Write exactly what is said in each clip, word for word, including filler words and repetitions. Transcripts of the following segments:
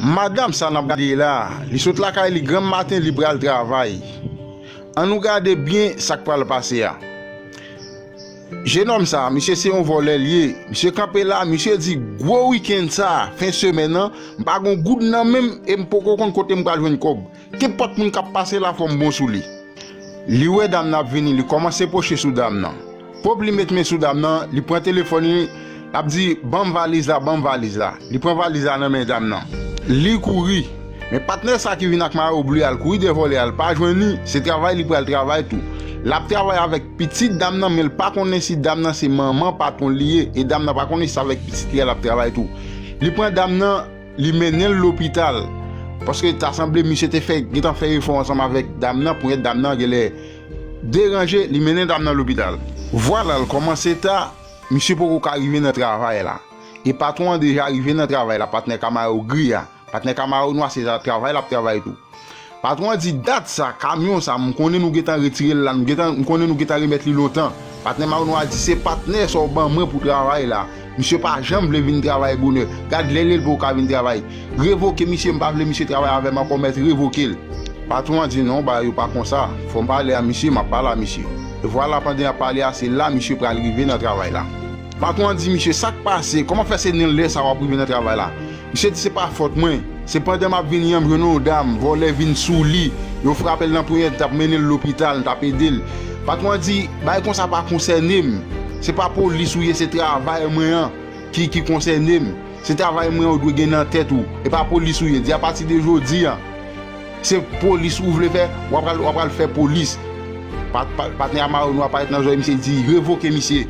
Madanm sa n ap gade la, li sot lakay li granm maten, li pral travay. Ann nou gade byen sa k pral pase a. Jenòm sa, misye se yon vòlè l ye. Misye kanpe la, misye di, gwo wikenn sa, fen semèn nan, m pa gon goud nan men m e m poko konn kote m pral jwenn kòb. Kenpòt moun k ap pase la, fò m bon sou li. Li wè dam nan ap vini, li kòmanse pwoche sou dam nan. Pòp li met men sou dam nan, li pran telefòn li, l ap di, ban m valiz la, ban m valiz la. Li pran valiz la nan men dam nan. Li kouri. Men patnè sa ki vin ak mayo ble a, l kouri dèyè vòlè a, l pa jwenn li, se travay li pral travay tou. L ap travay avèk pitit dam nan, men l pa konnen si dam nan se manman patwon li ye, e dam nan pa konnen si se avèk pitit li a l ap travay tou. Li pran dam nan, li mennen l lopital. Paske ta sanble misye te fè, gentan fè efò ansanm avèk dam nan, ponyèt dam nan genlè deranje, li mennen dam nan lopital. Vwala, l kòmanse ta, misye poko ka rive nan travay la. E patwon an deja rive nan travay la, patnè Camaro gri a. Patnè Camaro nwa se ta travay l ap travay tou. Patwon an di, dat sa, kamyon sa, m konnen nou gentan retire l la, nou gentan, m konnen nou gentan remèt li lontan. Patnè Camaro nwa di, se patnè sa w ban mwen pou travay la. Misye pa janm vle vin travay bonè. Gad lè l ye l poko ka vin travay. Revoke misye, m pa vle misye travay avè m ankò, mèt revoke l. Patwon an di, non, bagay yo pa konsa. Fò m pale a misye, m ap pale a misye. E vwala, pandan y ap pale a, se la misye pral rive nan travay la. Patwon an di misye, sa k pase? Kòman fè se nan lè sa w ap rive nan travay la? Misye di, se pa fòt mwen. Se pandan m ap vini an, m jwenn yon dam, vòlè vin sou li. Yo frape l nan ponyèt, t ap mennen l lopital, t ap ede l. Patwon an di, bagay konsa pa konsène m. Se pa polis ou ye, se travay mwen an ki, ki konsène m. Se travay mwen an ou dwe gen nan tèt ou. E pa polis ou ye. Di apati de jodi an, se polis ou vle fè, w ap pral, w ap pral fè polis. Pat-, pat-, patnè Camaro nwa parèt nan zòrèy misye, di, revoke misye.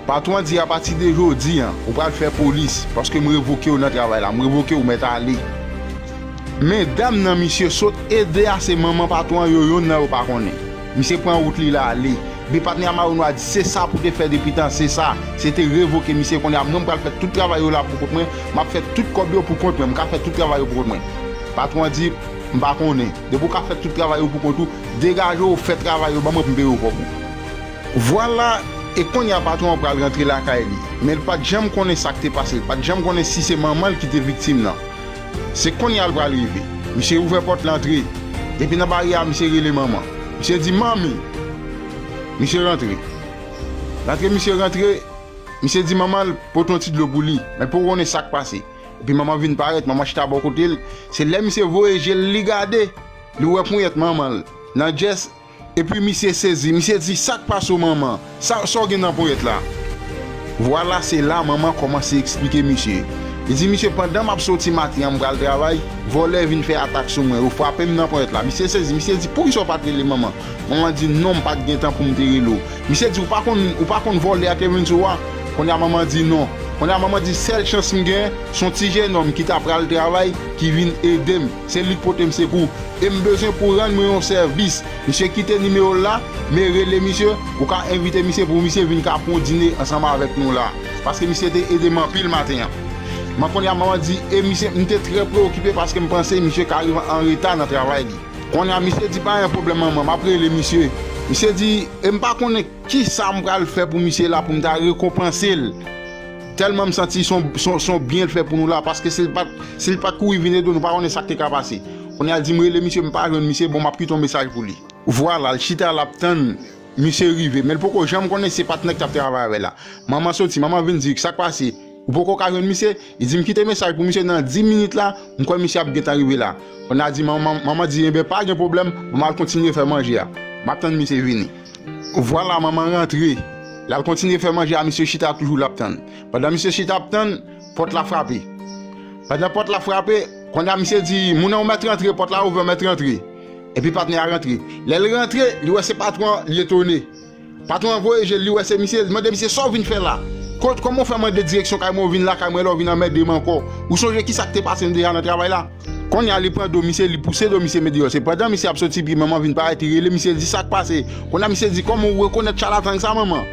Patwon an di, apati de jodi an, ou pral fè polis, paske m revoke w nan travay la, m revoke w, mèt ale. Men dam nan misye sot ede a, se manman patwon an yo, yonn nan yo pa konnen. Misye pran wout li l ale. Epi patnè Camaro nwa di, se sa pou te fè depi tan, se sa. Se te revoke misye, kounye a mwen m pral fè tout travay yo la pou kont mwen, m ap fè tout kòb yo pou kont mwen, m ka fè tout travay yo pou kont mwen. Patwon an di, m pa konnen. Depi w ka fè tout travay yo pou kont ou, degaje w, fè travay yo ban mwen pou m peye w kòb ou. Vwala, e kounye a patwon an pral rantre lakay li. Men l pa t janm konnen sa k te pase, l pa t janm konnen si se manman l ki te viktim nan. Se kounye a l pral rive. Misye ouvè pòt l antre. Depi nan baryè a, misye rele manman. Misye di, manmi. Misye rantre. L antre, misye rantre. Misye di manman l pote yon ti dlo pou li. Men l poko konnen sa k pase. Epi manman vin parèt, manman chita bò kote l. Se lè misye voye je l, li gade. Li wè ponyèt manman l nan djès. Epi misye sezi, misye di, sa k pase w manman? Sa, sa w gen nan ponyèt la? Vwala, se la manman kòmanse eksplike misye. Li di, misye, pandan m ap soti maten an, m pral travay, vòlè vin fè atak sou mwen, yo frape m nan ponyèt la. Misye sezi, misye di, poukisa w pa t rele manman? Manman di, non, m pa t gen tan pou m te rele w. Misye di, ou pa konn, ou pa konn vòlè a te vin sou ou a? Kounye a manman di, non. Kounye a manman di, sèl chans m gen, se yon ti jenòm ki ta pral travay, ki vin ede m. Se li k pote m sekou. E m bezwen pou w rann mwen yon sèvis. Misye, kite nimewo l la, men rele misye, ou ka envite misye pou misye vin ka pran yon dine ansanm avèk nou la. Paske misye te ede m anpil maten an. Men kounye a manman di, e misye, m te trè preokipe paske m panse misye ka rive an reta nan travay li. Kounye a misye di, pa gen pwoblèm manman, m ap rele misye. Misye di, e m pa konnen kisa m pral fè pou misye la pou m ta rekonpanse l. Tèlman m santi se yon, se yon, se yon byen l fè pou nou la, paske si l pa t, si l pa t kouri vin ede w, nou pa konnen sa k te ka pase. Kounye a l di m rele misye, m pa jwenn misye, bon, m ap kite yon mesaj pou li. Vwala, l chita, l ap tann misye rive, men l poko janm konnen se patnè k t ap travay avè l la. Manman soti, manman vin di, sa k pase? Ou poko ka jwenn misye? Li di m kite mesaj pou misye nan dis minit la, m kwè misye ap gentan rive la. Kounye a di manman, manman di, enben pa gen pwoblèm, bon, m al kontinye fè manje a. M ap tann misye vini. Vwala, manman rantre. L al kontinye fè manje a, misye chita toujou l ap tann. Pandan misye chita ap tann, pòt la frape. Pandan pòt la frape, kounye a misye di, moun nan ou mèt rantre, pòt la ouvè, ou mèt rantre. Epi patnè a rantre. Lè l rantre, li wè se patwon an, li etone. Patwon an voye je l, li wè se misye, li mande misye, sa w vin fè la? Kot, kòman w fè mande direksyon kay mwen, ou vin lakay mwen, la w vin anmède m ankò? Ou sonje kisa k te pase m deja nan travay la? Kounye a li pran do misye, li pouse do misye met deyò. Se pandan misye ap soti, epi manman vin parèt, li rele misye, li di, sa k pase? Kounye a misye di, kòman w rekonèt chalatan sa, manman?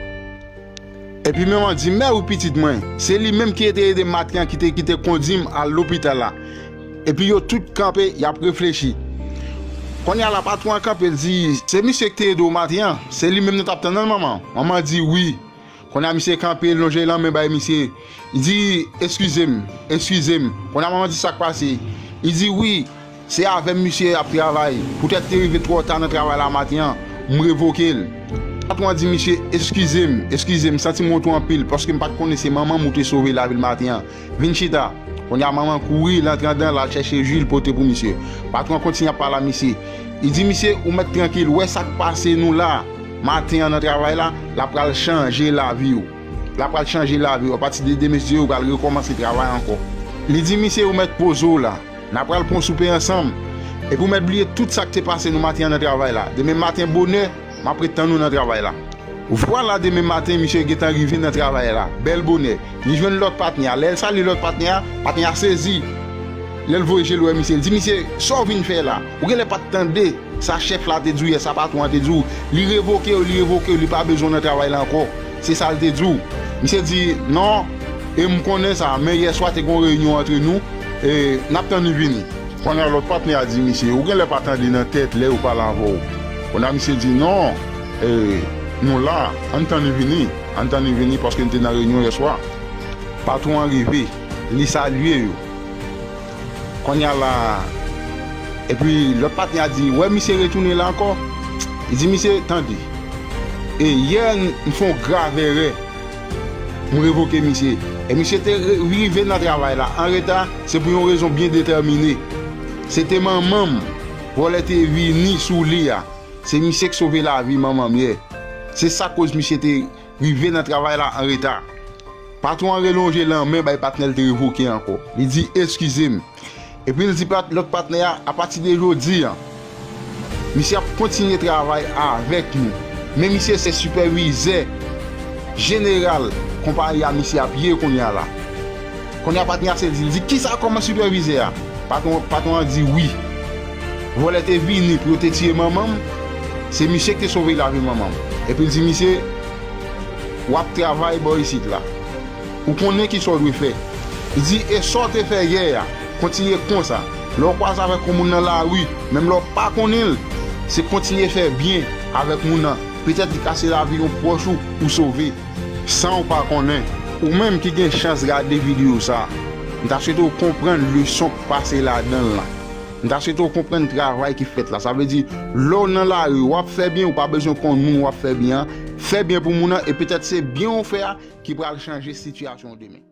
Epi manman di, men wi pitit mwen, se li menm ki te ede m maten an, ki te, ki te kondi m al lopital la. Epi yo tout kanpe, y ap reflechi. Kounye a la patwon an kanpe, l di, se misye ki te ede w maten an, se li menm nou t ap tann nan, manman? Manman di, wi. Kounye a misye kanpe, l lonje lanmen bay misye. Li di, eskize m, eskize m. Kounye a manman di, sa k pase? Li di, "Wi, se avè m misye ap travay. Poutèt te rive twò ta nan travay la maten an, m revoke l." Patwon an di misye, "Eskize m, eskize m, m santi m wont ou anpil, paske m pa t konnen se manman m ou te sove lavi l maten an. Vin chita." Kounye a, manman kouri, l antre anndan, l al chèche ji, l pote pou misye. Patwon an kontinye ap pale a misye. Li di misye, "Ou mèt trankil, ou wè sa k pase nou la, maten an nan travay la, l ap pral chanje lavi w. L ap pral chanje lavi w. Apati de demen, si Dye vle, ou pral rekòmanse travay ankò." Li di misye, "Ou mèt poze w la. N a pral pran soupe ansanm. Epi ou mèt bliye tout sa k te pase nou maten an nan travay la. Demen maten bonè, m ap ret tann ou nan travay la." Vwala, demen maten, misye gentan rive nan travay la. Bèl bonè. Li jwenn lòt patnè a. Lè l salye lòt patnè a, patnè a sezi. Lè l voye je l wè misye, l di, "Misye, sa w vin fè la? Ou genlè pa t tande sa chèf la te di w yè, sa patwon an te di w. Li revoke w, li revoke w, li pa bezwen w nan travay la ankò. Se sa l te di w." Misye di, "Non, e m konnen sa, men yèswa te gen yon reyinyon antre nou, e n ap tann li vini." Kounye a, lòt patnè a di misye, "Ou genlè pa tande nan tèt lè yo pale avè w." Kounye a, misye di, "Non, e, nou la, ann tann li vini, ann tann li vini, paske n te nan reyinyon yèswa." Patwon an rive, li salye yo. Kounye a la, epi lòt patnè a di, "Wè misye retounen la ankò?" Li di, "Misye, tande. E yè, m fè yon grav erè. M revoke misye. E misye te re-, rive nan travay la an reta, se pou yon rezon byen detèmine. Se te manman m, vòlè te vini sou li a. Se misye k sove lavi manman m yè. Se sa k koz misye te rive nan travay la an reta." Patwon an relonje lanmen bay patnè l te revoke ankò. Li di, "Eskize m." Epi l di pat-, lòt patnè a, "Apati de jodi a, misye ap kontinye travay avèk nou. Men misye se sipèvizè jeneral konpayi a misye ap ye kounye a la." Kounye a patnè a sezi, li di, "Kisa, kòman sipèvizè a?" Patwon, patwon an di, "Wi. Vòlè te vini pou yo te tiye manman m. Se misye ki te sove lavi manman m." Epi l di, "Misye, w ap travay bò isit la. Ou konnen kisa w dwe fè." Li di, "E sa w te fè yè a, kontinye konsa. Lè w kwaze avèk yon moun nan lari, menm lè w pa konnen l, se kontinye fè byen avèk moun nan. Petèt li ka se lavi yon pwòch ou, ou sove." San w pa konnen. Ou menm ki gen chans gade videyo sa, m ta swete w konprann leson k pase ladan l lan. M ta swete w konprann travay ki fèt la. Sa vle di, lè w nan lari, w ap fè byen, ou pa bezwen konn moun w ap fè byen an. Fè byen pou moun nan, e petèt se byen w fè a ki pral chanje sitiyasyon w demen.